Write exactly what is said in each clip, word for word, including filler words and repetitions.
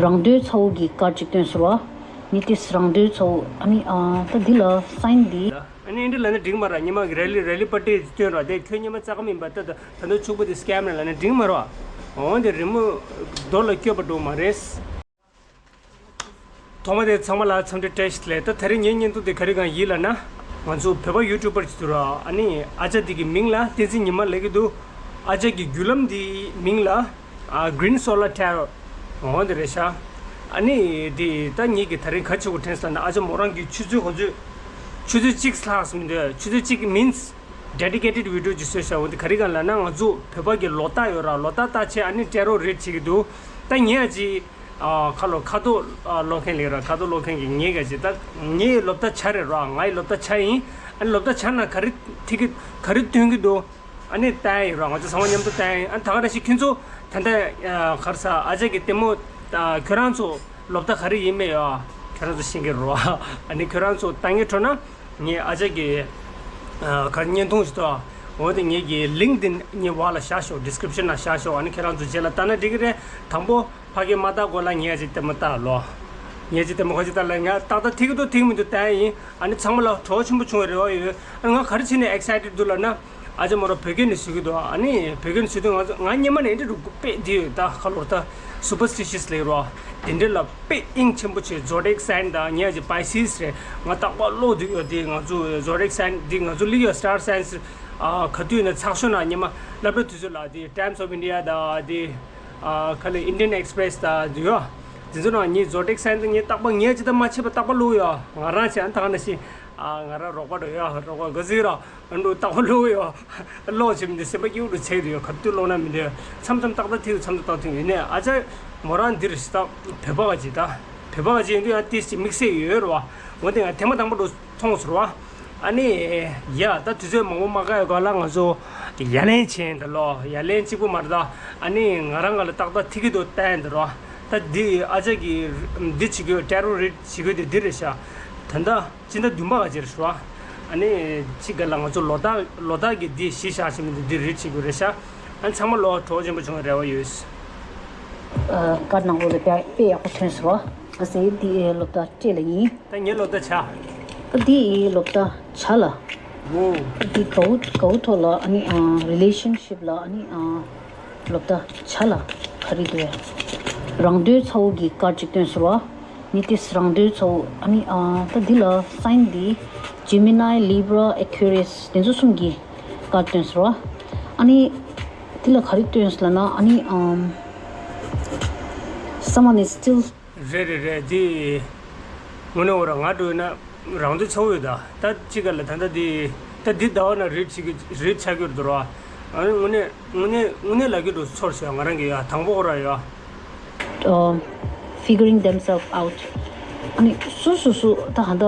རང་འདོད་ཚ་བོ་གི་ཀར་ཅིག་སྟོན་ཟེར་བ། ནི་ཏིས་རང་འདོད་ཚ་བོ་ཨ་ནི་ཨ་ད་འདི་ལ་སའིན་འདི། ཨ་ནི་འདི་ལ་ནི་འགྲིག་མ་ར་ཉི་མ་གི་རེ་ལི་རེ་ལི་པར་ཏི་སྟོན་ར་དེ་ཁྱོད་ཉི་མ་རྩ་ག་མིན་པ་ད་ད་ད་ད་ཕྱུག་པོ་དེ་སྐེམ་ར་ལ་ནི་འགྲིག་མ་ར། འོ་འདི་རི་མོ་རྡོ་ལ་སྐྱོད་པ་འགྲོ་མ་རེད། ཐོག་མ་དེ་ཚང་མ་ལ་འཚམས་འདྲི་བཀྲ་ཤིས་བདེ་ལེགས། ད་དེ་རིང་ངའི་བརྙན་ཐུང་དེ་ག་རེ་གང་ཡིན་ལབ་ན། ང་ཚོ་བོད་པ་ཡུ་ཊུབ་པར་ཅིག་འདུག་ར། ཨ་ནི་ཨ་ཅག་དེ་གི་མིང་ལ་བསྟན་འཛིན་ཉི་མ་ལབ་ཀྱི་འདུག་ཨ་ཅག་གི་བརྒྱུད་ལམ་དེའི་མིང་ལ་ཨ་Green Solar Tarot འོ་དེ་རེད་ཤག་ཨ་ནི་དེ་ད་ངེད་ཀྱི་དེ་རིང་ག་ཅིག་གོ་དྲན་སོང་ན། ཨ་ཅག་མོ་རང་གི་ཆུ་ཚོད་གོ་ཚོད་ཆུ་ཚོད་གཅིག་ལྷག་ཙམ་འདུག་ཆུ་ཚོད་གཅིག་མིན་ཌེ་ཌི་ཀེ་ཊེཌ་བི་ཌི་ཡོ་ཅིག་བཟོས་ཤག་འོ་དེ་ག་རེ་གང་ལབ་ན། ང་ཚོ་བོད་པ་གི་ལོ་རྟགས་ཡོད་ར། ལོ་རྟགས་བརྟག་དཔྱད་ཨ་ནི་ཊེ་རོ་རིཌ་བྱེད་ཀྱི་འདུག་ད་ངས་ཨ་ཅིག་ཨ་ཁ་ལོ་ཁ་དོག་ཨ་ཀློག་མཁན་ལེགས་ར། ཁ་དོག་ཀློག་མཁན་གྱི་ངེད་ཀྱི་ད་ངའི་སློབ་གྲྭ་ཆ་རེད་ར། ངའི་སློབ་གྲྭ་ཆ་ཡིན། ཨ་ནི་སློབ་གྲྭ་ཆ་ན་ག་རེ་ཐིག་གི་ག་རེ་སྟོན་གྱི་འདུག་ཨ་ནི་ལྟ་ཡིན་ར། ང་ཚོ་ཚང་མ་མཉམ་དུ་ལྟ་ཡིན། ཨ་ནི་ད་ག་རེ་ཞིག་ཁྱོད་ཚོ་ད་ལྟ་ཨ་ག་རེ་ཟ་ཨ་ཅག་གི་ལྟད་མོ་ཨ་ཁྱོད་རང་ཚོ་སློབ་གྲྭ་ག་རེ་ཡིན་མེད་ཡ་ཁྱོད་རང་ཚོ་ཤེས་ཀྱི་རེད་བ། ཨ་ནི་ཁྱོད་རང་ཚོ་ལྟ་ངན་འཕྲོ་ན་ངས་ཨ་ཅག་གི་ཨ་ག་རེ་བརྙན་ཐུང་ཞིག་ཐོག་འོ་དེ་ངེད་ཀྱི་ལིང་ཌིན་ངས་འོག་ལ་བཞག་ཤོག་ཌི་སི་ཀི་རིབ་ཤན་ལ་བཞག་ཤོག་ཨ་ནི་ཁྱེད་རང་ཚོ་རྗེས་ལ་ལྟ་ན་འགྲིག་གི་རེད། དང་པོ་ཕ་གི་མ་ལྟ་གོ་ལ་ངས་ཅིག་ལྟད་མོ་ལྟ་ལོ། ངས་ཅིག་ལྟད་མོ་ཁ་ཅིག་ལྟ་ལ་ང་ཏག་ཏག་ཐིག་གི་འདུག་ཐིག་མི་འདུག་ལྟ་ཡིན། ཨ་ནི་ཚང་མ་ལ་གྲོགས་ཆེན་པོ་བྱུང་བའི་རེ་བ་ཡོད། ཨ་ནི་ང་ག་རེ་བྱས་ནས་ཨེག་སའི་ཊེཌ་འདུག་ལབ་ན། ཨ་ཅག་མོ་ར་བོད་སྐད་ནས་ཞུ་གི་འདུག་ཨ་ནི་བོད་སྐད་ནས་ཞུ་དུས་ང་ཚོ་ང་སྔོན་མ་ནས་འདི་རུ་དཔེ་འདི་ད་ཁ་ལོར་ད་སུ་པར་སི་ཊི་ཤི་ཡས་ལེགས་རོ། དེ་འདྲ་ལ་དཔེ་དབྱིངས་ཆེན་པོ་བྱས། ཛོ་ཌི་ཡེཀ་སའིན་དང་ངས་ཅིག་པའི་སི་སི་རེད། ང་རྟག་པར་ཀློག་འདུག་ཡོད་དེ། ང་ཚོ་ཛོ་ཌི་ཡེཀ་སའིན་འདི་ང་ཚོ་ལི་ཡོད་སི་ཊར་སའིན་སི་ཨ་ག་དུས་ནས་ཚགས་ཤོག་ནང་སྔོན་མ་སློབ་གྲྭ་དུས་ཚོད་ལ་དེ་Times of India དང་དེ། ཨ་ཁ་ལས་Indian Express ད་འདི་ཡོ། འདི་ཚོ་ནང་ངས་ཛོ་ཌི་ཡེཀ་སའིན་ད་ངས་རྟག་པར་ངས་ཅི་ད་མ་ཆད་པ་རྟག་པར་ཀློག་ཡོ། ང་རང་བྱས་ཨ་ད་ག་ནང་བཞིན་ཨ་ང་རང་རོགས་པ་འགྲོ་ཡོ། རོགས་པ་ག་ཟིག་རོ། ཨ་འགྲོ་རྟག་པར་ཀློག་ཡོ། ཀློག་བྱེད་མི་འདི་སེམས་པ་སྐྱིད་པོ་འདུག་ཚེགས་འདུག་ཡོ། ག་དུས་ཀློག་ན་མི་འདོད། མཚམས་མཚམས་ཏག་ཏག་ཐིག་མཚམས་མཚམས་ཏག་ཐིག་ཡིན་ནས་ཨ་ཅག་མོ་རང་འདིར་ཞིག་ད་བོད་པ་ག་ཅིག་ད་བོད་པ་ག་ཅིག་ཡིན་དུས་ཡང་ཏིས་ཅིག་དམིགས་བསལ་ཡོད་རེད་བ། འོན་ཏེ་ང་ཐེངས་མ་དང་པོ་འགྲོ། མཐོང་ཟེར་བ། ཨ་ནི། ཡ་ད་དུས་ཚོད་མང་པོ་མ་བཀག་ཡོད་ག་ལ་ང་ཚོ་ཡ་ལན་བྱས་འདི་ལོ་ཡ་ལན་གཅིག་པུ་མ་རེད་ད། ཨ་ནི་ང་རང་ག་ལ་ཏག་ཏག་ཐིག་གི་འདུག་བལྟས་འདི་རོ། ད་འདི་ཨ་ཅག་གི་འདི་བྱེད་དགོས། ཊེ་རོ་རིཌ་བྱེད་དགོས་དེ་འདི་རེད་ཤག་ད་ལྟ་སྤྱི་ཟླ་བདུན་པ་ག་ཅིག་རེད་ཤག་ཨ་ནི་གཅིག་ག་ལ་ང་ཚོ་ལོ་རྟགས་ལོ་རྟགས་ཀྱི་འདི་གཞི་བཞག་བྱས་མི་འདི་འདི་རིཌ་བྱེད་དགོས་རེད་ཤག་ཨ་ནི་ཚང་མ་ལོ་གྲོགས་ཆེན་པོ་བྱུང་བའི་རེ་བ་ཡོད། ཨ་ཀར་ནང་ལོགས་ལ་དཔེ་དཔེ་ཡག་པོ་ཐོན་སོང་བ། ཨ་ཟེ་འདི་ཨེ་སློབ་གྲྭ་སྤྲད་ལ་ཡིན། ད་ངའི་སློབ་གྲྭ་ཆ། ཨ་འདི་ཨེ་སློབ་གྲྭ་ཆ་ལ། ཨོ། ཨ་འདི་གའུ་གའུ་ཐོག་ལ་ཨ་ནི་ཨ་རི་ལེ་ཤན་ཤིབ་ལ་ཨ་ནི་ཨ་སློབ་གྲྭ་ཆ་ལ་ག་རེ་འདུག་རང་འདོད་ཚ་བོ་གི་ཀར་ཅིག་སྟོན་སོང་བ། ནི་ཏིས་རང་འདོད་ཚ་བོ་ཨ་ནི་ཨ་ད་འདི་ལ་སའིན་འདི་Gemini Libra Aquarius དེ་ཚོ་གསུམ་གྱི་ཀར་སྟོན་སོང་བ། ཨ་ནི་འདི་ལ་ག་རེ་སྟོན་སོང་ལབ་ན་ཨ་ནི་ཨམ། Someone is still རེད་རེད་རེད། འདི་དངོས་གནས་འོ་ར་ང་འགྲོ་ཡིན་ན་རང་འདོད་ཚ་བོ་ཡོད་ད། ད་ཅི་ག་ལ་ད་ལྟ་འདི་ད་འདི་ཟླ་བ་ན་རིཌ་བྱེད་ཀྱི་རིཌ་ཆགས་ཀྱི་རེད་འདུག་ར། ཨ་ནི་དངོས་གནས་དངོས་གནས་དངོས་གནས་ལབ་ཀྱི་འདུག་ཚོར་སོང་ང་རང་གི་ཡ་དང་པོ་འོ་ར་ཡ། ཨ། figuring themselves out ཨ་ནི་སུ་སུ་སུ་ད་ཧ་ད།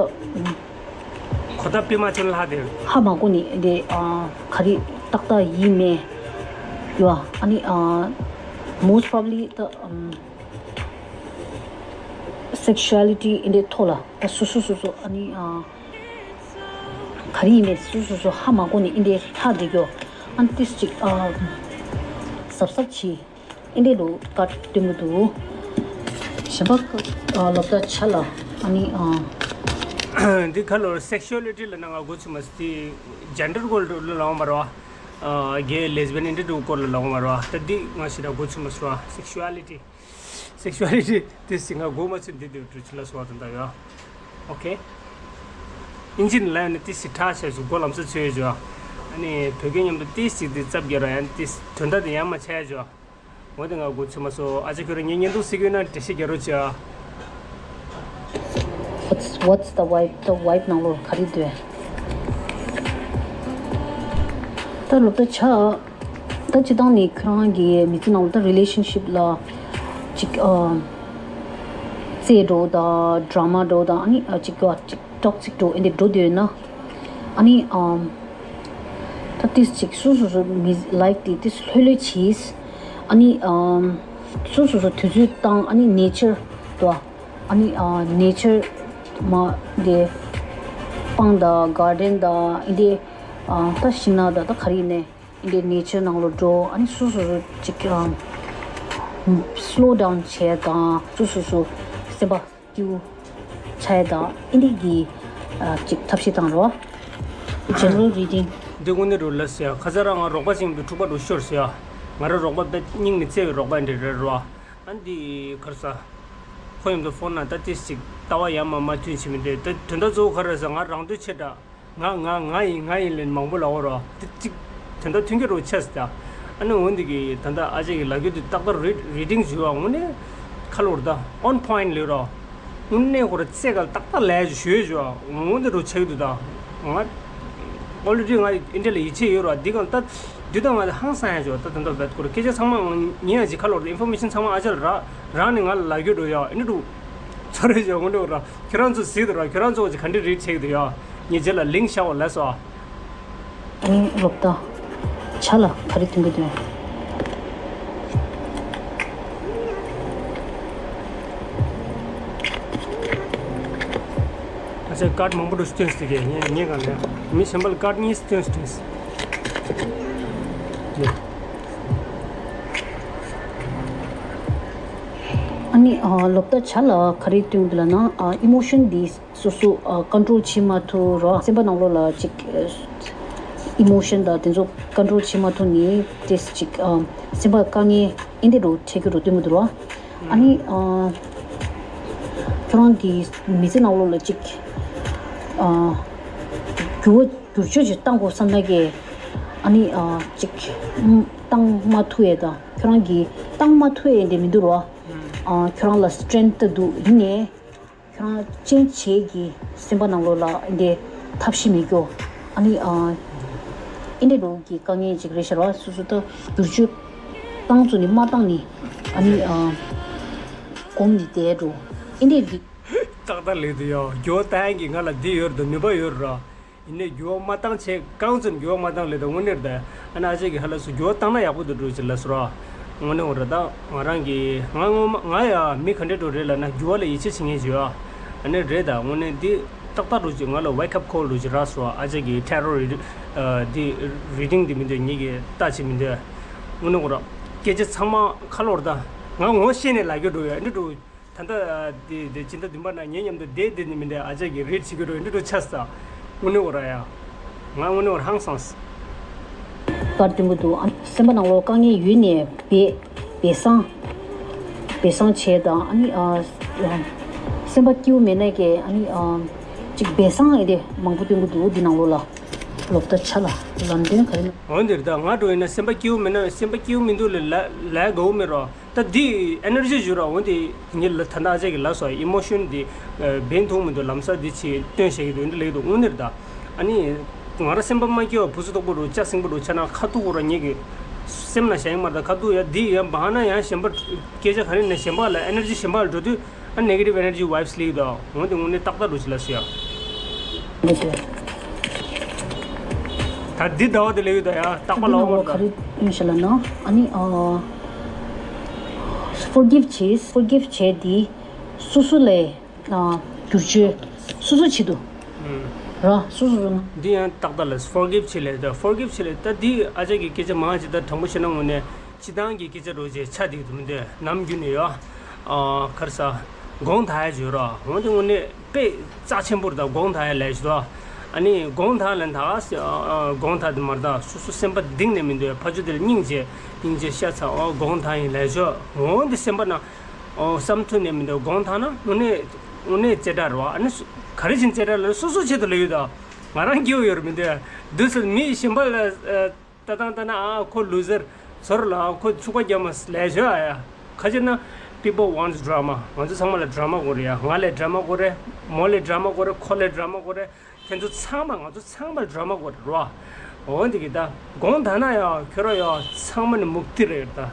ཁོ་ད་པི་མ་ཅན་ལྷ་དེ། ཧ་མ་གོ་ནི་འདི་ཨ་ག་རེ་ཏག་ཏག་ཡིན་མེད་ཡོ། ཨ་ནི་ཨ་most probably ད་ཨམ། སེག་ཤུ་ཨ་ལི་ཊི་འདི་ཐོག་ལ་ད་སོ་སོ་སོ་སོ་ཨ་ནི་ཨ་ག་རེ་ཡིན་མིན་སོ་སོ་སོ་ཧ་མ་གོ་ནི་འདི་ཧྲ་འདི་གྱོ། ཨ་ནི་ཏིས་ཅིག་ཨ་གཟབ་གཟབ་བྱེད་འདི་ལོ་ཀ་སྟོན་གྱི་འདུག་གཞན་པ་ཨ་སློབ་གྲྭ་ཆ་ལ་ཨ་ནི་ཨ་འདི་ཁ་ལོར་སེག་ཤུ་ཨ་ལི་ཊི་ལ་ན་ང་གོ་ཚུལ་མ་སི་ཏི་ཇེན་ཌར་སྐོར་ལ་ལའོ་མ་རོ། ཨ་གེ་ལེ་སི་བི་ཡན་འདི་འདྲ་སྐོར་ལ་ལའོ་མ་རོ། ད་འདི་ང་ཞིག་ད་གོ་ཚུལ་མ་སི་རོ། སེག་ཤུ་ཨ་ལི་ཊི། སེག་ཤུ་ཨ་ལི་ཊི་ཏི་སི་ང་གོ་མ་ཚུལ་འདི་འདི་འགྲོ་ཆུ་ལ་སོ་བ་དང་ད་ཡོ། ཨོ་ཁེ། ཨིན་ཇི་ནི་ལ་ནི་ཏི་སི་ཁྲ་ཆེ་སུ་གོ་ལམ་སེ་ཚོས་ཡོ། ཨ་ནི་བོད་སྐད་མཉམ་དུ་ཏི་སི་འདི་ཙབ་རྒྱ་ར་ཡང་ཏི་སི་དོན་དག་འདི་ཡང་མ་ཆེ་ཡོ། འོ་དེ་ང་གོ་ཚུལ་མ་སོ། ཨ་ཅེ་ཁྱོད་རང་ངའི་བརྙན་ཐུང་གཟིགས་ཡོད་ན་འགྲེལ་བཤད་རྒྱག་རོགས་བྱས་ཨ། What's what's the vibe? The vibe ནང་ལོ་ག་རེ་འདུག་ད་ལོ་ད་ཆ་ད་སྤྱི་བཏང་ནས་ཁྱོད་རང་གི་མི་ཚེ་ནང་ལོ་ད་རི་ལེ་ཤན་ཤིབ་ལ་ཅིག་ཨ་རྩེད་འགྲོ་དང་ཌ་ར་མ་འགྲོ་དང་ཨ་ནི་ཨ་ཅིག་ག་ཅིག་ཊོག་སིག་འགྲོ་ཨེ་འདི་འགྲོ་འདོད་ན་ཨ་ནི་ཨམ། ད་ཏིས་ཅིག་སུ་སུ་སུ་མི་ལའིབ་དེ་ཏིས་ལྷོད་ལྷོད་བྱིས། ཨ་ནི་ཨམ། སུ་སུ་སུ་དུས་ཚོད་བཏང་ཨ་ནི་ནེ་ཅར་དོ། ཨ་ནི་ཨ་ནེ་ཅར་མ་དེ་སྤང་དང་གར་ཌེན་དང་ཨེ་འདི་ཨ་ད་ཤིང་ནགས་དང་ད་ག་རེ་ཡིན་ནའི་ཨེ་འདི་ནེ་ཅར་ནང་ལོ་འགྲོ། ཨ་ནི་སུ་སུ་སུ་ཅིག་ཨམ། slow down བྱས་དང་སོ་སོ་སོ་སེམས་པ་སྐྱིད་པོ་ཆགས་དང་ཨིན་དི་གི་ཅིག་ཐབས་ཤེས་དང་རོ། General reading། འདི་དངོས་གནས་རུ་ལ་ཟེར་ཡ། ཁ་ས་རང་ང་རོགས་པ་ཅིག་གི་འཁྲུག་པ་རུ་ཤོར་ཟེར་ཡ། ང་རང་རོགས་པ་དཔེ་སྙིང་ནས་བརྩེ་བའི་རོགས་པ་འདྲ་རེད་རོ། ཨ་འདི་གར་ས། ཁོ་ཡོང་དུས་ཕོན་ན་ད་ཏིས་ཅིག་ལྟ་བ་ཡ་མ་མ་མཐུན་ཆེ་མི་འདུག་ད་དོན་དག་གཙོ་བོ་ག་རེ་ཟེར་ང་རང་འདོད་ཆེ་དྲགས། ང་ང་ང་ཡིན་ང་ཡིན་ལན་མང་པོ་ལབ་རོ། དེ་གཅིག་དོན་དག་མཐུན་གྱི་རོ་ཆས་ད། ཨ་ནི་འོན་ཏེ་གི་ད་ལྟ་ཨ་ཅག་གི་ལབ་རྒྱུ་དེ་ཏག་ཏག་རི་རི་ཌིང་ཞུ་བ་དངོས་གནས་ཁ་ལོར་ད་on point ལོས་རོ། དངོས་གནས་ཁོ་ར་ཚད་ག་ཏག་ཏག་ལས་ཞུ་ཞུ་བ་འོན་ཏེ་རོ་ཆགས་འདུག་ད། ང་already ང་ཨིན་ཌི་ལ་ཡིད་ཆེས་ཡོད་རོ། འདི་གང་ད་འདི་ད་ང་ཧང་སང་ཡ་ཞུ་བ་ད་དོན་དག་བེད་ཁོ་ར་སྐད་ཆ་ཚང་མ་ང་ཉན་ཡ་ཅིག་ཁ་ལོར་ད་ཨིན་ཕོར་མེ་ཤན་ཚང་མ་ཨ་ཅག་ལ་ར་རང་ནས་ང་ལ་ལབ་རྒྱུ་འགྲོ་ཡ་ཨ་ནི་འགྲོ། ཚོ་རེ་ཞོག་མི་འགྲོ་ར། ཁྱོད་རང་ཚོ་གཟིགས་འདུག་ར། ཁྱོད་རང་ཚོ་གི་ག་འདྲ་རིག་ཆེག་འདུག་ཡ། ངས་རྗེས་ལ་ལིང་ཤ་བ་ལས་སོ། ཨ་ནི་ལོབ་ད་ཆ་ལ་ག་རེ་ཐོན་གི་འདུག་ཨ་ཅག་ཀར་མང་པོ་འདུག་སྟོན་སྟེ་གས་ངས་ངས་གང་ལས་མི་གཞན་པ་ལ་ཀར་གཉིས་སྟོན་སྟོན། ཨ་ནི་ལོབ་ད་ཆ་ལ་ག་རེ་སྟོན་གི་འདུག་ལབ་ན་ཨི་མོ་ཤན་འདི། སོ་སོ་ཨ་ཀོན་ཊོལ་བྱེད་མ་ཐུབ་རོ། སེམས་པ་ནང་ལོགས་ལ་ཅིག་ཨི་མོ་ཤན་དང་དེ་ཚོ་ཀོན་ཊོལ་བྱེད་མ་ཐུབ་ནས་དེ་ཅིག་ཨ་སེམས་པ་དཀའ་ངལ་ཨིན་དེ་རུ་འཕྲད་རྒྱུ་རུ་སྟོན་གི་འདུག་རོ། ཨ་ནི་ཨ་ཁྱོད་རང་གི་མི་ཚེ་ནང་ལོགས་ལ་ཅིག་ཨ་འགྱུར་བ་བསྒྱུར་བཅོས་ཅིག་བཏང་དགོས་བསམ་ན་གི་ཨ་ནི་ཨ་ཅིག་བཏང་མ་ཐུབ་ཡས་དང་ཁྱོད་རང་གི་བཏང་མ་ཐུབ་ཡས་དེ་མི་འདུག་རོ། ཨ་ཁྱོད་རང་ལ་སི་ཊེང་ཐི་འདུག་ཡིན་ནའི། ཁྱོད་རང་ཅན་བྱེད་ཀྱི་སེམས་པ་ནང་ལོགས་ལ་འདི་ཐབས་ཤེས་མེད་རྒྱུ། ཨ་ནི་ཨ་ཨིན་དེ་ལོ་གི་དཀའ་ངལ་ཅིག་རེད་ཤར་བ་སོ་སོ་ད་བསྒྱུར་བཅོས་བཏང་ཚུལ་ནི་མ་བཏང་ནི་ཨ་ནི་ཨ་གོམ་ནི་དེ་འགྲོ་ཨིན་དེ་རིག་ཏག་ཏག་ལེགས་འདུག་ཡ། འགྱུར་བ་བཏང་གི་ང་ལ་འདི་ཡོད་རེད་ནུས་པ་ཡོད་རེད། ཡིན་ནའི་འགྱུར་བ་མ་བཏང་བྱས་གང་ཙམ་འགྱུར་བ་མ་བཏང་ལས་ད་དངོས་གནས་རེད། ཨ་ན་ཨ་ཅག་གི་ཧ་ལ་སུ་འགྱུར་བ་བཏང་ན་ཡག་པོ་འདུག་འགྲོ་ཅིག་ལ་སུ་ར། དངོས་གནས་འོ་ར་ད་ང་རང་གི་ང་ངོ་མ་ང་ཡ་མི་ག་འདྲ་འགྲོ་རེད་ལ་ན་འགྱུར་བ་ལ་ཡིད་ཆེས་བྱེད་མཁན་ཞིག་ཡོད། ཨ་ནི་རེད་ད་དངོས་གནས་འདི་ཏག་ཏག་འགྲོ་ཅིག་ང་ལ་wake up call འགྲོ་ཅིག་ར་སུ་ར། ཨ་ཅག་གི་ཊེ་རོ་རི་འདི་རི་ཌིང་འདི་མི་འདོད་ངེད་ཀྱི་ལྟ་བྱེད་མི་འདོད། དངོས་གནས་འོ་ར་སྐད་ཆ་ཚང་མ་ཁ་ལོར་ད་ང་ངོ་ཤེས་ནས་ལབ་རྒྱུ་འགྲོ་ཡོད་འདི་འགྲོ། ད་ལྟ་དེ་དེ་སྤྱི་ཟླ་བདུན་པ་ན་ངའི་མཉམ་དུ་བསྡད་བསྡད་ནི་མི་འདྲ་ཨ་ཅག་གིས་རེད་བྱེད་ཀྱི་རོ་འདི་འགྲོ་ཆ་ས། དངོས་གནས་འོ་ར་ཡ། ང་དངོས་གནས་འོ་ར་ཧང་སངས། པར་སྟོན་གྱི་འདུག་ཨ་སེམས་པ་ནང་ལོགས་དཀའ་ངལ་ཡོད་ནས་སྦས་སྦས་གསང་སྦས་གསང་བྱས་དང་ཨ་ནི་ཨ་སེམས་པ་སྐྱིད་པོ་མེད་ན་ཀྱེ་ཨ་ནི་ཨ་ཅིག་སྦས་གསང་ཨེ་དེ་མང་པོ་སྟོན་གྱི་འདུག་འདི་ནང་ལོགས་ལ་ལོབ་ད་ཆ་ལ་ལམ་སྟོན་ག་རེ་ན། འོན་ཏེ་ད་ང་འགྲོ་ཡིན་ན་སེམས་པ་སྐྱིད་པོ་མེད་ན་སེམས་པ་སྐྱིད་པོ་མི་འདུག་ལ་ལ་ལ་དགའ་བོ་མེད་རོ། ད་འདི་ཨེ་ནར་ཇི་ཞུ་ར་འོན་ཏེ་ངེད་ལ་ད་ལྟ་ཨ་ཅག་གི་ལ་སོ་ཨི་མོ་ཤོན་འདི་བེན་ཐུང་མི་འདུག་ལམ་སང་འདི་ཆེ་སྟོན་བྱེད་ཀྱི་འདུག་འདི་ལེགས་འདུག་དངོས་གནས་རེད་ད། ཨ་ནི་ང་ར་སེམས་པ་མ་སྐྱིད་པ་བུ་ཚོ་སྟོག་པོ་རུ་ལྕགས་སེང་པོ་རུ་ཆ་ན་ཁ་ཐུག་གོ་ར་ངེད་ཀྱི་སེམས་ན་བཞག་ཡིན་མ་རེད་ད་ཁ་ཐུག་ཡ་འདི་ཡ་བ་ན་ཡང་གཞན་པ་སྐད་ཆ་ག་རེ་ནས་གཞན་པ་ལ་ཨེ་ནར་ཇི་གཞན་པ་ལ་འགྲོ་དུས་ཨ་ནེ་གེ་ཊིབ་ཨེ་ནར་ཇི་ཝའིབ་སི་ལེགས་འདུག་འོན་ཏེ་དངོས་གནས་ཏག་ཏག་རུ་ཆེ་ལ་སུ་ཡ། འདི་ཚོ། ད་འདི་ཟླ་བ་འདི་ལེགས་ཡོད་ད་ཡ་རྟག་པ་ལ་འོ་མ་ག་རེ་ཡིན་ཤ་ལ་ན་ཨ་ནི་ཨ་forgive བྱེད་forgive བྱས་དེ་སོ་སོ་ལས་ཨ་བསྒྱུར་བཅོས་སོ་སོ་བྱེད་དུ་ར་སོ་སོ་རུ་ན། འདི་ཡང་ཏག་ཏག་ལ་forgive བྱེད་ལས་ད་forgive བྱེད་ལས་ད་འདི་ཨ་ཅག་གི་སྐད་ཆ་མང་ཅིག་ད་དྲང་པོ་བཤད་ན་དངོས་གནས། སྤྱི་བཏང་གི་སྐད་ཆ་རོ་ཅེས་ཆ་འདིག་ཏུ་མི་འདོད་ནམ་རྒྱུན་ནས་ཡོད། ཨ་ཁར་ས། དགོངས་དག་ཡ་བརྗོད་རོགས་འོན་ཏེ་དངོས་གནས་དཔེ་རྩ་ཆེན་པོ་རེད་ད་དགོངས་དག་ཡ་ལས་ཞུ་དོ། ཨ་ནི་དགོངས་དག་ལན་ད་ག་ས་དགོངས་དག་དེ་མ་རེད་ད་སོ་སོ་སེམས་པ་གཏིང་ནས་མི་འདོད་ཕ་ཆུ་དེ་ལ་སྙིང་རྗེ་སྙིང་རྗེ་ཤ་ཚ་ཨོ་དགོངས་དག་ཡིན་ལས་ཞོ་འོན་ཏེ་སེམས་པ་ན་ཨོ་བསམ་ཐུབ་ནས་མི་འདོད་དགོངས་དག་ན་དངོས་གནས་དངོས་གནས་རྩེ་གྲ་རེད་བ་ཨ་ནི་ག་རེ་བཞིན་རྩེ་གྲ་ལ་སོ་སོ་ཆེད་དུ་ལས་ཡོད་ད་ང་རང་སྐྱིད་པོ་ཡོད་རེད་མི་འདོད་དུས་སུ་མི་གཞན་པ་ལ། ད་དང་ད་ན་ཨ་ཁོ་ལུ་ཟར་ཚོར་ལ་ཨ་ཁོ་ཚུགས་པ་རྒྱབ་མ་ལས་ཞོ་ཨ་ཡ། ཁ་ཅིག་ན་people wants drama ང་ཚོ་ཚང་མ་ལ་ཌ་ར་མ་དགོས་རེད་ཡ། ང་ལས་ཌ་ར་མ་དགོས་རེད། མོ་ལས་ཌ་ར་མ་དགོས་རེད། ཁོ་ལས་ཌ་ར་མ་དགོས་རེད། ཁྱེད་ཚོ་ཚང་མ་ང་ཚོ་ཚང་མ་ལ་ཌ་ར་མ་དགོས་རེད་རོ། འོན་ཏེ་གི་ད་དགོངས་དག་ན་ཡ་ཁྱོད་ར་ཡ་ཚང་མ་ནི་མུག་ཏི་རེད་ད།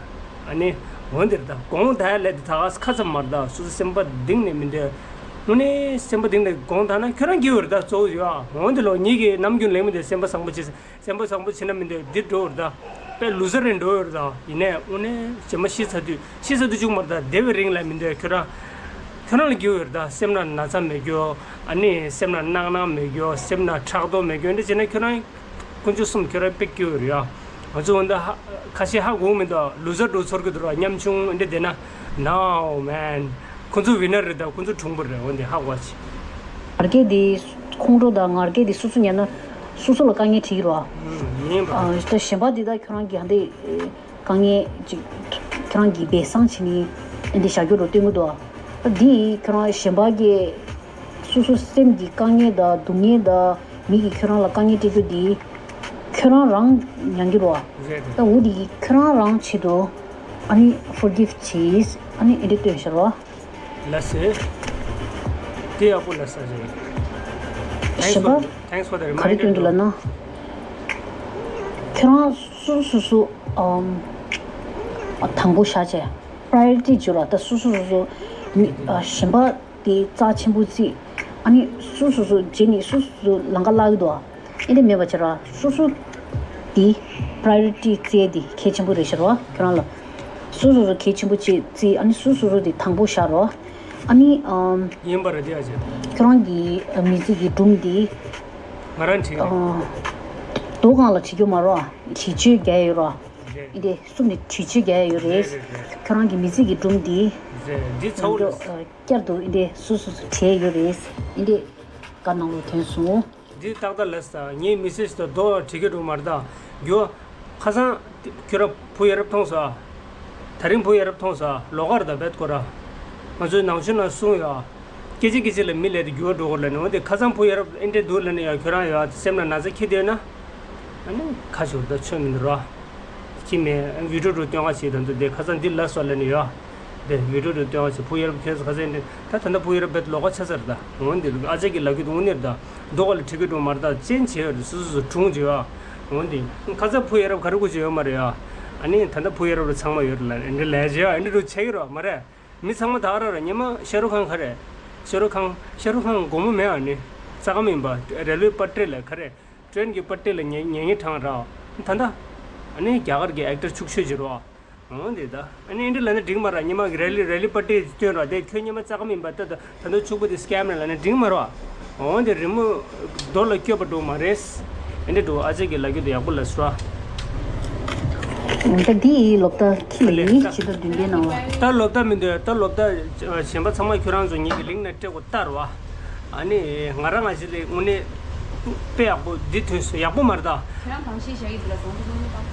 ཨ་ནི་འོན་ཏེ་རེད་ད་དགོངས་དག་ལས་དེ་ད་ག་ཁ་ཙམ་མ་རེད་ད་སོ་སོ་སེམས་པ་གཏིང་ནས་མི་འདོད། དངོས་གནས་སེམས་པ་གཏིང་ནས་དགོངས་དག་ན་ཁྱོད་རང་སྐྱིད་པོ་རེད་ད་གཙོ་བོ་ཡ། འོན་ཏེ་ལོ་ཉིད་ཀྱི་ནམ་རྒྱུན་ལེགས་མི་འདོད་སེམས་པ་བཟང་པོ་བྱེད། སེམས་པ་བཟང་པོ་བྱེད་ན་མི་འདོད་འདི་འགྲོ་བར་ད། དཔེ་ལུ་ཟ་རེ་འགྲོ་བར་ད། ཡིན་ནའི་དངོས་གནས་རྗེས་མ་ཤི་ཚར་དུས་ཤི་ཚར་དུས་བཅུག་མར་ད་བདེ་བའི་རིང་ལ་མི་འདོད་ཁྱོད་རང་། ཁྱོད་རང་ལ་སྐྱིད་པོ་ཡོད་རེད་ད་སེམས་ན་ན་ཚ་མེད་རྒྱུ། ཨ་ནི་སེམས་ན་སྣང་སྣང་མེད་རྒྱུ་སེམས་ན་ཕྲག་དོག་མེད་རྒྱུ་འདི་བྱས་ན་ཁྱོད་རང་། དཀོན་མཆོག་གསུམ་ཁྱོད་རང་དཔེ་སྐྱིད་པོ་ཡོད་རེད་ཡ། ང་ཚོ་འོ་འདི་ཧ་ཁ་ཤས་ཧ་གོ་མི་འདུག་ལུ་ཟར་འགྲོ་ཚོར་གི་འདུག་ར། ཉམ་ཆུང་འདི་བསྡད་ན། No man. ཁོ་ཚོ་ཝི་ནར་རེད་ད། ཁོ་ཚོ་གྲུང་པོ་རེད། འོ་འདི་ཧ་གོ་ཆེ། ང་རྒྱལ་འདི་ཁོང་ཁྲོ་དང་ང་རྒྱལ་འདི་སོ་སོ་ཉར་ན་སོ་སོ་ལ་དཀའ་ངལ་འཕྲད་ཀྱི་རེད་བ། ཡིན་པ། ཨ་ད་གཞན་པ་འདི་ད་ཁྱོད་རང་གིས་ཧ་འདི་དཀའ་ངལ་ཅིག་ཁྱོད་རང་གིས་སྦས་གསང་བྱས་ནས་ཨ་འདི་བཞག་རྒྱུ་རུ་སྟོན་གི་འདུག་ད་འདི་ཁྱོད་རང་གཞན་པ་གིས་སོ་སོ་སེམས་ཀྱི་དཀའ་ངལ་དང་སྡུག་བསྔལ་དང་མི་གིས་ཁྱོད་རང་ལ་དཀའ་ངལ་སྤྲད་རྒྱུ་འདི་ཁྱོད་རང་རང་མྱང་གི་རེད་བ། རེད་རེད། ད་འོ་འདི་ཁྱོད་རང་རང་ཆེད་དུ་ཨ་ནི་ཕོར་གིབ་བྱས་ཨ་ནི་ཨེ་འདྲ་སྟོན་ཤར་བ། ལ་སེ། དེ་ཡག་པོ་ལ་ས་རེད། Thanks for, thanks for the reminder. ག་རེ་སྟོན་འདུག་ལབ་ན། ཁྱོད་རང་སོ་སོ་སོ་ཨམ། དང་པོ་བཞག་བྱས། པ་རའི་ཡོ་རི་ཊི་བྱོས་ར། ད་སོ་སོ་སོ་སོ་མི་ཨ་གཞན་པ་དེ་རྩ་ཆེན་པོ་བརྩིས། ཨ་ནི་སོ་སོ་སོ་རྗེས་ནས་སོ་སོ་སོ་ལམ་ཁ་བརླག་གི་འདུག་ཨ། ཨེ་འདྲ་མེད་པ་བྱས་ར། སོ་སོ་དེ་པ་རའི་ཡོ་རི་ཊི་བརྩི་ཡས་དེ་གལ་ཆེན་པོ་རེད་ཤག་ར་ཁྱོད་རང་ལ། སོ་སོ་སོ་གལ་ཆེན་པོ་བྱས་བརྩིས། ཨ་ནི་སོ་སོ་སོ་དེ་དང་པོ་བཞག་ར། ཨ་ནི་ཨམ། ཡིན་པ་རེད་དེ་ཨ་ཅེ། ཁྱོད་རང་གི་ཨ་མི་ཚེ་གི་སྒྲུང་དེ་ང་རང་བྲིས་ཀྱི་རེད། ཨ། རྡོ་སྒང་ལ་བྲིས་རྒྱུ་མ་རེད་བ། བྲིས་བཅོས་རྒྱག་ཡས་ཡོད་ར། རེད། ཨེ་འདྲ་གསུམ་ནས་བྲིས་བཅོས་རྒྱག་ཡས་ཡོད་རེད། རེད་རེད་རེད། ཁྱོད་རང་གི་མི་ཚེ་གི་སྒྲུང་དེ། རེད། འདི་ཚ་བོ་ལ། ཨ། བསྐྱར་དུ་ཨེ་འདྲ་སོ་སོ་སོ་བྲིས་ཡོད་རེད། ཨེ་འདྲ་བཀའ་གནང་ལུགས་ཐོན་སོང་། འདི་ཏག་ཏག་ལས་ས་ངའི་མི་སེ་ཇི་དང་རྡོ་བྲིས་ཀྱི་འདུག་མ་རེད་ད། རྒྱུ། ཁ་སང་ཁྱོད་ར་བུ་ཡ་རབས་མཐོང་སོང་ཨ། ད་རིང་བུ་ཡ་རབས་མཐོང་སོང་ཨ། ལོགས་ཀར་ད་བེད་ཁོ་ར། ང་ཚོའི་ནང་ཆོས་ནང་གསུངས་ཡོད་ཨ། སྐད་ཆ་སྐད་ཆ་ལ་མི་ལས་དེ་འགྱུར་བ་འགྲོ་གི་ལ་ནི། འོན་ཏེ་ཁ་སང་བུ་ཡ་རབས་ཨེ་འདྲ་འདུག་ལ་ནི་ཡ། ཁྱོད་རང་ཡ་སེམས་ལ་ན་ཚ་འཁྱེར་བསྡད་ན། ཨ་ནི་ཁ་ཞོར་ད་ཆོས་མི་འདུག་ར། ཁྱི་མེད་བི་ཌིའོ་འགྲོ་སྟོན་ག་བྱེད་ད་འདུག་དེ་ཁ་སང་འདི་ལ་སོགས་ལ་ནི་ཡོད། དེ་བི་ཌིའོ་འགྲོ་སྟོན་ག་བྱེད། བུ་ཡ་རབས་ཁྱོད་ཚོ་ཁ་སང་འདི་ད་ད་ལྟ་བུ་ཡ་རབས་བེད་ལོགས་ཀ་ཆ་ཚར་ད། འོན་ཏེ་ཨ་ཅག་གི་ལ་ཁུ་དུ་དངོས་གནས་རེད་ད། རྡོ་ག་ལ་བྲིས་ཀྱི་འགྲོ་མ་རེད་ད། ཅན་བྱེད་ཡོད་རེད། སོ་སོ་སོ་གྲུང་བྱེད་ཡོད། འོན་ཏེ་ཁ་སང་བུ་ཡ་རབས་ག་རེ་གོ་བྱེད་ཡོད་མ་རེད་ཡ། ཨ་ནི་ད་ལྟ་བུ་ཡ་རབས་ར་ཚང་མ་ཡོད་རེད་ལ་འདི་ལས་བྱེད་ཡ་འདི་འགྲོ་ཆགས་ཀྱི་རོགས་མ་རེད། མི་ཚང་མ་ད་ག་ར་ར་ཉི་མ་ཤ་རུ་ཁང་ག་རེད། ཤ་རུ་ཁང་ཤ་རུ་ཁང་དགོང་མོ་མེད་ཨ་ནི། རྩ་ཁམས་ཡིན་པ་རེལ་ཝེ་པ་ཊི་ལ་ག་རེད། ཊེན་གྱི་པ་ཊི་ལ་ཉན་ཉན་ངེས་གྲང་ར། ད་ད། ཨ་ནི་རྒྱ་གར་གྱི་ཨེག་ཊར་ཕྱུག་ཤོས་ཅིག་རོ། འོ་འདི་ད། ཨ་ནི་འདི་ལ་ནི་འགྲིག་མ་ར། ཉི་མ་གི་རེ་ལི་རེ་ལི་པ་ཊི་སྟོན་ར་དེ་ཁྱོད་ཉི་མ་རྩ་ཁམས་ཡིན་པ་ད་ད་ད་ད་ཕྱུག་པོ་དེ་སྐེམ་ར་ལ་ནི་འགྲིག་མ་ར། འོ་འདི་རི་མོ་རྡོ་ལ་སྐྱོད་པ་འགྲོ་མ་རེད། ཨ་འདི་འགྲོ་ཨ་ཅག་གི་ལ་རྒྱུ་དེ་ཡག་པོ་ལ་སུ་ར། ད་འདི་ཡི་ལོབ་ད་ཁྱི་ལ་ཡིན་ཇི་ལྟར་བདུན་པའི་ནང་ལ། ད་ལོབ་ད་མི་འདོད་ད་ལོབ་ད་གཞན་པ་ཚང་མ་ཁྱོད་རང་ཚོ་ཉིད་ཀྱི་ལིང་ནས་སྤྲད་དགོས་ལྟར་བ། ཨ་ནི་ང་རང་ང་ཞིག་ལས་དངོས་གནས་དཔེ་ཡག་པོ་འདི་ཐོན་སོང་། ཡག་པོ་མ་རེད་ད། ཁྱེད་རང་གང་ཤེས་བྱ་ཡི་འདི་ལ་བཟང་པོ་ཡིན་ནི་བཏང་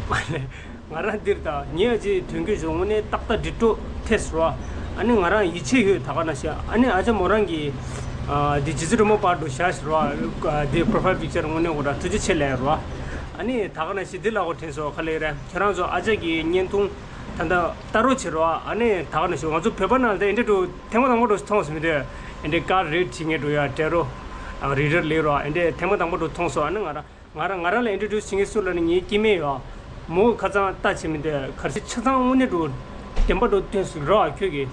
ཐང་། ང་རང་འདིར་ད་ཉེ་ཅིག་དོན་གྱི་བྱུང་དངོས་གནས་ཏག་ཏག་འདི་སྤྲོ་ཐེས་རོ། ཨ་ནི་ང་རང་ཡིད་ཆེས་ཡོད་ད་ག་ན་ཤེས། ཨ་ནི་ཨ་ཅག་མོ་རང་གི་འདི་ཇི་ཙི་རི་མོ་པར་འདུག་ཤ་ཤི་རོ། འདི་པོ་རོ་ཕའིལ་པིག་ཅར་དངོས་གནས་གོ་ར་ཐུགས་རྗེ་ཆེ་ལས་རོ། ཨ་ནི་ད་ག་ན་ཤེས་འདི་ལ་གོ་དྲན་སོང་། ག་ལེ་རེད། ཁྱེད་རང་ཚོ་ཨ་ཅག་གི་བརྙན་ཐུང་ད་ལྟ་ལྟ་རོགས་བྱེད་རོགས། ཨ་ནི་ད་ག་ནས་ཞུ། ང་ཚོ་བོད་པ་ནང་ལ་ཨེ་འདྲ་འགྲོ་ཐེངས་མ་དང་པོ་འགྲོ་མཐོང་སོང་མི་འདུག་ཨེ་འདྲ་ཀར་རིཌ་བྱེད་མཁན་འགྲོ་ཡ་འབྲི་རོགས། ཨ་རི་ཌར་ལས་རོགས། ཨེ་འདྲ་ཐེངས་མ་དང་པོ་འགྲོ་མཐོང་སོང་། ཨ་ནི་ང་རང་ང་རང་ང་རང་ལ་ཨིན་ཊྲོ་ཌིའུ་སི་བྱེད་མཁན་སུ་ལ་ནི་ངའི་སྐྱེ་དམན་ཡོད། མོ་ཁ་ཚང་ལྟ་བྱེད་མི་འདུག་གར་སི་ཆ་ཚང་དངོས་གནས་འགྲོ་བདེན་པ་འགྲོ་སྟོན་སོང་རོགས་ཁྱོད་ཀྱིས།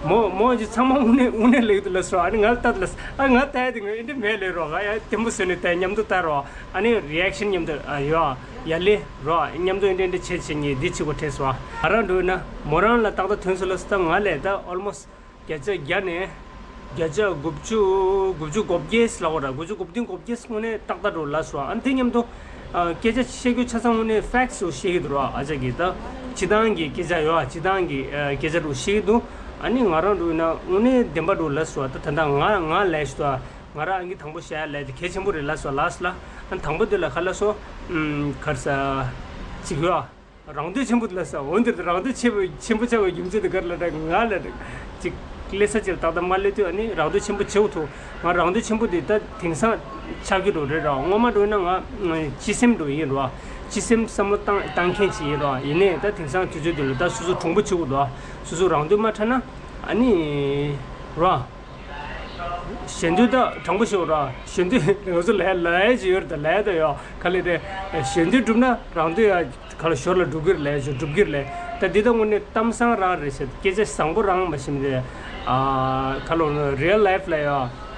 མོ་མོ་ཅི་ཚང་མ་དངོས་གནས་དངོས་གནས་ལེགས་འདུག་ལབ་སོང་། ཨ་ནི་ང་ལ་ལྟ་ལབ་སོང་། ཨ་ང་ལྟ་ཡ་དེ་ངས་ཨེ་འདྲ་མེད་ལབ་རོགས། ང་ཡ་བརྟན་པོ་བཟོས་ནས་ལྟ་མཉམ་དུ་ལྟ་རོགས། ཨ་ནི་རི་ཨེག་ཤན་མཉམ་དུ་ཨ་ཡོད་ཡ་ལེ་རོ། མཉམ་དུ་འདྲེ་འདྲེ་བྱེད་བྱེད་ཉེ་འདི་བྱེད་དགོས་དྲན་སོང་། ང་རང་འགྲོ་ན་མོ་རང་ལ་ཏག་ཏག་ཐོན་སོང་ལབ་སོང་། ད་ང་ལས་ད་ཨོལ་མོ་སི་བརྒྱ་ཆ་བརྒྱ་ནས་བརྒྱ་ཆ་དགུ་བཅུ་དགུ་བཅུ་གོ་བརྒྱད་ལབ་དགོས་ར། དགུ་བཅུ་གོ་བདུན་གོ་བརྒྱད་དངོས་གནས་ཏག་ཏག་འགྲོ་ལབ་སོང་། ཨ་ནི་དེ་མཉམ་དུ་ཨ་སྐད་ཆ་བཤད་རྒྱུ་ཆ་ཚང་དངོས་གནས་ཕེག་སི་བཤད་ཀྱི་འདུག་ར། ཨ་ཅག་གིས་ད་སྤྱི་བཏང་གི་སྐད་ཆ་ཡོད་ཨ། སྤྱི་བཏང་གི་ཨ་སྐད་ཆ་འགྲོ་བཤད་ཀྱི་འདུག་ཨ་ནི་ང་རང་འགྲོ་ཡིན་ན་དངོས་གནས་བདེན་པ་འགྲོ་ལབ་སོང་། ད་ད་ལྟ་ང་ང་ལས་ཞུ་ད། ང་རང་ཨང་ཀི་དང་པོ་བཞག་ཡ་ལས་དེ་གལ་ཆེན་པོ་རེད་ལབ་སོང་ལགས་ལ། ཨ་དང་པོ་དེ་ལ་ག་ལབ་སོང་། ཨམ་ག་རེ་ཟ། ཅིག་ཡོད་ཨ། རང་འདོད་ཆེན་པོ་དེ་ལབ་སོང་། འོན་ཏེ་རང་འདོད་ཆེ་བ་ཆེན་པོ་ཆགས་པའི་རྒྱུ་མཚན་དེ་ག་རེ་ལབ་དྲ་ང་ལ་ཅིག་ཀླད་ས་ཅིག་ལ་ཏག་ཏག་མ་སླེབས་དུས། ཨ་ནི་རང་འདོད་ཆེན་པོ་བྱེད་དགོས་ཐུག་ང་རང་འདོད་ཆེན་པོ་དེ་ད་དེང་སང་ཆགས་ཀྱི་འགྲོ་རེད་ར། སྔོན་མ་འགྲོ་ཡིན་ན་ང་སྤྱི་སེམས་འགྲོ་ཡིན་ར། སྤྱི་སེམས་བསམ་བློ་བཏང་བཏང་མཁན་ཅིག་ཡིན་ར། ཡིན་ནའི་ད་དེང་སང་དུས་ཚོད་འདི་ལ་ད་སོ་སོ་གྲུང་པོ་བྱེད་དགོས་འདུག་སོ་སོ་རང་འདོད་མ་འཕྲད་ན་ཨ་ནི་ར། གཞན་དོན་ད་དྲང་པོ་ཞུ་ར། གཞན་དོན་ང་ཚོ་ལས་ལས་ཅི་ཡོད་ད་ལས་ད་ཡོད་ག་ལེ་རེད། གཞན་དོན་སྒྲུབ་ན་རང་དོན་ཡ་ག་ལ་ཞོར་ལ་སྒྲུབ་ཀྱི་རེད་ལས་ཞོར་སྒྲུབ་ཀྱི་རེད་ལས། ད་འདི་ད་དངོས་གནས་གཏམ་བཟང་རང་རེད་ཟེར། སྐད་ཆ་བཟང་པོ་རང་མ་ཤེས་ཏེ། ཨ་ག་ལ་རི་ཡལ་ལའིཕ་ལ་ཡ་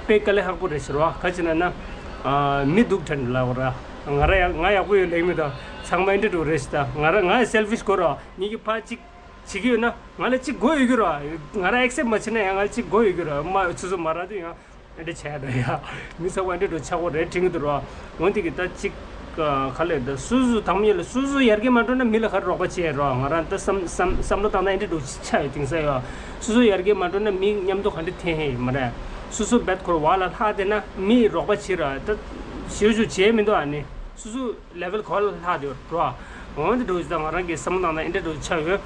དཔེ་དཀའ་ལས་ཁག་པོ་རེད་ཟེར་བ། ག་ཅི་ན་ན་ཨ་མི་སྡུག་ཕྲན་ལ་བ་ར། ང་ར་ཡ་ང་ཡག་པོ་ཡོད་ལེགས་མི་ད་ཚང་མ་ཨེ་འདྲ་འགྲོ་རེད་ཟེར། ད་ང་ར་ང་ཡ་སེལ་ཕིཤ་གོ་ར། ཉིད་ཀྱི་ཕ་གཅིག་བྱེད་ཀྱི་ཡོད་ན་ང་ལ་གཅིག་དགོས་ཡོད་ཀྱི་ར། ང་རང་ཨེག་སེབ་མ་བྱེད་ན་ཡང་ང་ལ་གཅིག་དགོས་ཡོད་ཀྱི་ར། མ་སོ་སོ་མ་རག་དུས་ཡང་ཨེ་འདྲ་བྱས་ཡ་ད་ཡ། མི་ཚང་མ་ཨེ་འདྲ་འགྲོ་ཆགས་པོ་རེད་དྲན་གྱི་འདུག་ར། འོན་ཏེ་གི་ད་གཅིག་ ག་ག་ལེར་ད་སོ་སོ་དང་པོ་ཡིན་ལ་སོ་སོ་ཡར་རྒྱས་མ་འགྲོ་ན་མི་ལ་ག་རེ་རོགས་པ་བྱེད་རོགས། ང་རང་ད་བསམ་བསམ་བསམ་བློ་བཏང་ན་ཨེ་འདྲ་འགྲོ་ཆ་ཡོད་དེང་སང་ཡོད། སོ་སོ་ཡར་རྒྱས་མ་འགྲོ་ན་མི་མཉམ་དུ་ག་འདྲ་འཐེན་ཧེ་ཡིན་མ་རེད། སོ་སོ་བེད་ཁོར་བ་ལ་ལྷག་བསྡད་ན་མི་རོགས་པ་བྱེད་རོགས། ད་ཞེ་པོ་ཅིག་བྱེད་མི་འདུག་ཨ་ནི་སོ་སོ་level ག་ལ་ལྷག་བསྡད་རོགས། འོན་ཏེ་འགྲོ་ཆ་ད་ང་རང་གི་བསམ་བློ་བཏང་ན་ཨེ་འདྲ་འགྲོ་ཆ་ཡོད།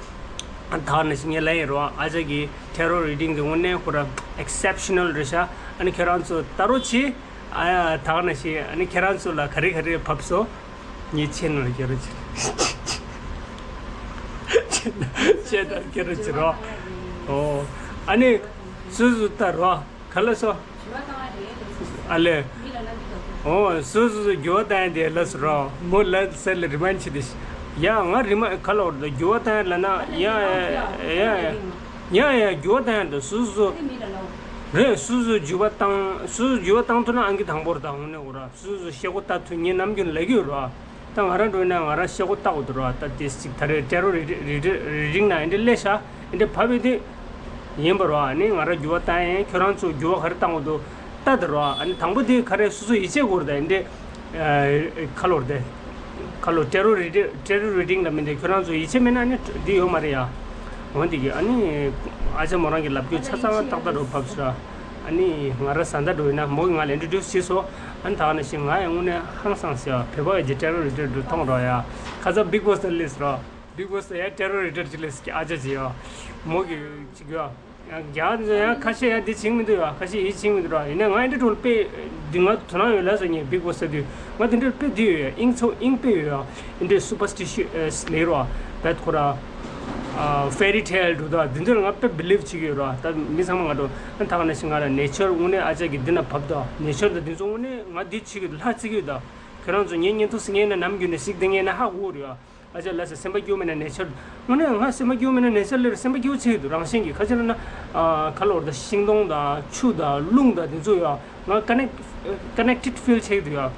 ད་ནི་ཞིག་ངས་ལབ་ཡིན་རོགས། ཨ་ཅག་གི་tarot reading དེ་དངོས་གནས་ཁོ་ར་exceptional རེད་ཤག་ཨ་ནི་ཁྱེད་རང་ཚོ་ལྟ་རོགས་བྱེད། ཨ་ཡ་ད་ནི་ཞིག་ཨ་ནི་ཁྱེད་རང་ཚོ་ལ་ག་རེ་ག་རེ་བབས་སོང་། ངས་ཆེ་ནོར་སྐྱེ་རོགས་བྱེད། ཆེ་ནོར་སྐྱེ་རོགས་བྱེད་རོགས། ཨོ། ཨ་ནི་སོ་སོ་ལྟ་རོགས། ག་ལ་སོ། ཨ་ལེ། ཨོ་སོ་སོ་སོ་འགྱུར་བ་བཏང་ཡ་དེ་ལ་སོ་རོགས། མོ་ལ་སེ་ལ་རི་མན་ཆེ་དེ། ཡ་ང་རི་མན་ག་ལ་འོར་ད་འགྱུར་བ་བཏང་ཡ་ལ་ན། ཡ་ཡ་ཡ་ཡ་འགྱུར་བ་བཏང་ཡ་ད་སོ་སོ་སོ། རེད། སོ་སོ་འགྱུར་བ་བཏང་སོ་སོ་འགྱུར་བ་བཏང་ཐུབ་ན་ཨང་ཀི་དང་པོར་ད་འོང་ནས་འོ་ར། སོ་སོ་ཤེལ་སྒོ་ལྟ་ཐུབ་ངས་ནམ་རྒྱུན་ལབ་ཀྱི་ཡོད་ར། ད་ང་རང་འགྲོ་ན་ང་རང་ཤེལ་སྒོ་ལྟ་དགོས་འདུག་ར། ད་དེ་ཅིག་ད་རེས་tarot reading ན་ཨེ་འདྲ་སླེབས་ཤག་ཨེ་འདྲ་བབས་ཡོད་དུས་ཡིན་པ་ར། ཨ་ནི་ང་རང་འགྱུར་བ་བཏང་ཡིན། ཁྱོད་རང་ཚོ་འགྱུར་བ་ག་རེ་བཏང་དགོས་འདུག་ལྟ་དེ་ར། ཨ་ནི་དང་པོ་དེ་ག་རེ་སོ་སོ་ཡིད་ཆེས་དགོས་རེད། ད་ཨེ་འདྲ་ཁ་ལོར་དེ་ཁ་ལོ་tarot reading tarot reading ལ་མིན་ཏེ་ཁྱོད་རང་ཚོ་ཡིད་ཆེས་མེད་ན་ནི་འདི་ཡོད་མ་རེད་ཡ། འོན་ཏེ་གི་ཨ་ནི་ཨ་ཅག་མོ་རང་གི་ལབ་རྒྱུ་ཆ་ཚང་ཏག་ཏག་རུ་བབས་ཤག་ཨ་ནི་ང་ར་བཟའ་ཟླ་འགྲོ་ཡིན་ན་མོ་གིས་ང་ལ་introduce བྱས་སོང་། ཨ་ནི་ད་ག་ནང་བཞིན་ང་ཡང་དངོས་གནས་ཧང་སངས་ཟེར་བ། བོད་པ་ཡི་tarot reader འགྲོ་མཐོང་རོགས་ཡ། ཁ་ཚ་Big Boss ལ་སླེབས་རོགས། Big Boss ཡ་tarot reader ཅིག་སླེབས་ཀྱི་ཨ་ཅག་ཅིག་ཡ། མོ་གིས་ཅིག་ཡ། ཡང་རྒྱ་ཡང་ཁ་ཤས་ཡ་འདི་བྱེད་མི་འདུག་ཡ། ཁ་ཤས་ཡིད་ཆེས་མི་འདུག་ར། ཡིན་ན་ང་འདི་འགྲོ་དཔེ་འདི་ང་དོ་སྣང་ཡོད་ལ་ཟེར་ངས་Big Boss ཟེར་དུས་ང་འདི་འདྲ་དཔེ་འདི་ཡོད་ཡ། དབྱིངས་ཚོ་དབྱིངས་དཔེ་ཡོད་ཡ། འདི་འདྲའི་superstitious ལས་རོགས་བེད་ཁོ་ར། ཨ། fairy tale འདྲ་ད་འདི་ཚོར་ང་དཔེ་believe བྱེད་ཀྱི་ཡོད་ར། ད་མི་ཚང་མ་ང་འགྲོ་ཨ་ད་ག་ནང་བཞིན་ང་ལ་nature དངོས་གནས་ཨ་ཅག་གིས་འདི་ན་བབས་ད། nature ད་འདི་ཚོ་དངོས་གནས་ང་འདི་བྱེད་ཀྱི་ལྷ་བརྩི་གི་ཡོད་ད། ཁྱོད་རང་ཚོ་ངའི་བརྙན་ཐུང་གཟིགས་མཁན་ན་ནམ་རྒྱུན་ནས་གཟིགས་བསྡད་མཁན་ན་ཧ་གོ་རེད་ཨ། ཨ་ཅག་ལ་ཟེར་སེམས་པ་སྐྱོ་མེད་ན་nature དངོས་གནས་ང་སེམས་པ་སྐྱོ་མེད་ན་nature ལ་སེམས་པ་སྐྱོ་བྱེད་ཀྱི་འདུག་རང་བཞིན་གྱིས་ཁ་ཅིག་ལ་ན། ཨ། ཁ་ལོར་ད་ཤིང་སྡོང་དང་ཆུ་དང་རླུང་དང་འདི་ཚོ་ཡ། ང་connect connected feel བྱེད་ཀྱི་འདུག་ཡ།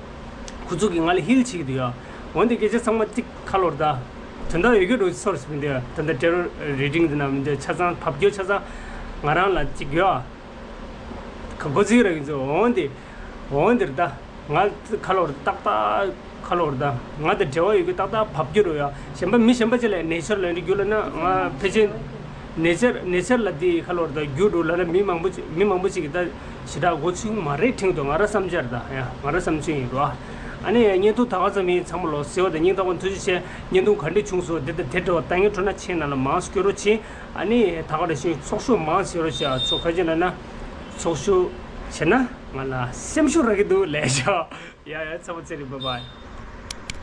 ཁོ་ཚོ་གིས་ང་ལ་heal བྱེད་ཀྱི་འདུག་ཡ། འོན་ཏེ་སྐད་ཆ་ཚང་མ་གཅིག་ཁ་ལོར་ད། དོན་དག་ཡོད་རྒྱུ་འགྲོ་ཚོར་ཟིན་འདུག་ཡ། ད་ལྟ་tarot reading འདི་ན་མི་འདུག་ཆ་ཚང་བབས་རྒྱུ་ཆ་ཚང་ང་རང་ལ་གཅིག་ཡོད་ཨ། ཁ་མགོ་ཚིག་ར་གི་ཚོ་འོན་ཏེ། འོན་ཏེ་ད། ང་ཁ་ལོར་ད་ཏག་ཏག་ཁ་ལོར་ད། ང་དང་འབྲེལ་བ་ཡོད་རྒྱུ་ཏག་ཏག་བབས་རྒྱུ་རོ་ཡ། གཞན་པ་མི་གཞན་པ་ཅིག་ལ་nature ལ་འདི་རྒྱུ་ལ་ན་ང་ཕལ་ཆེར། nature nature ལ་འདི་ཁ་ལོར་ད་རྒྱུ་འགྲོ་ལ་ན་མི་མང་པོ་ཅིག་མི་མང་པོ་ཅིག་གིས་ད་ཞེ་དྲག་མགོ་ཚོད་མ་རེད་དྲན་འདུག་ང་ར་བསམ་འཆར་ད་ཡ། ང་ར་བསམ་ཚུལ་ཡིན་རོ། ཨ་ནི་བརྙན་ཐུང་ད་ག་ཙམ་ཡིན། ཚང་མ་ལོ་གསལ་བ་དང་སྙིང་ཐག་པ་ཐུགས་རྗེ་ཆེ། བརྙན་ཐུང་ག་འདྲ་བྱུང་སོང་། འདི་དང་དེ་འདྲ་བ་ལྟ་མཁན་འཕྲོ་ན་ཆེ་ན་ལ་མང་སྐྱོ་རོགས་བྱེད། ཨ་ནི་ད་ག་རེ་ཞིག་ཚོགས་ཞུགས་མང་བྱེད་རོགས་བྱེད། ཚོགས་ཁ་ཅན་ལ་ན་ཚོགས་ཞུགས་བྱེད་ན་ང་ལ་སེམས་ཤུགས་རག་གི་འདུག་ལས་ཤོག་ཡ་ཡ་ཚང་མ་ཚེ་རིང་bye bye།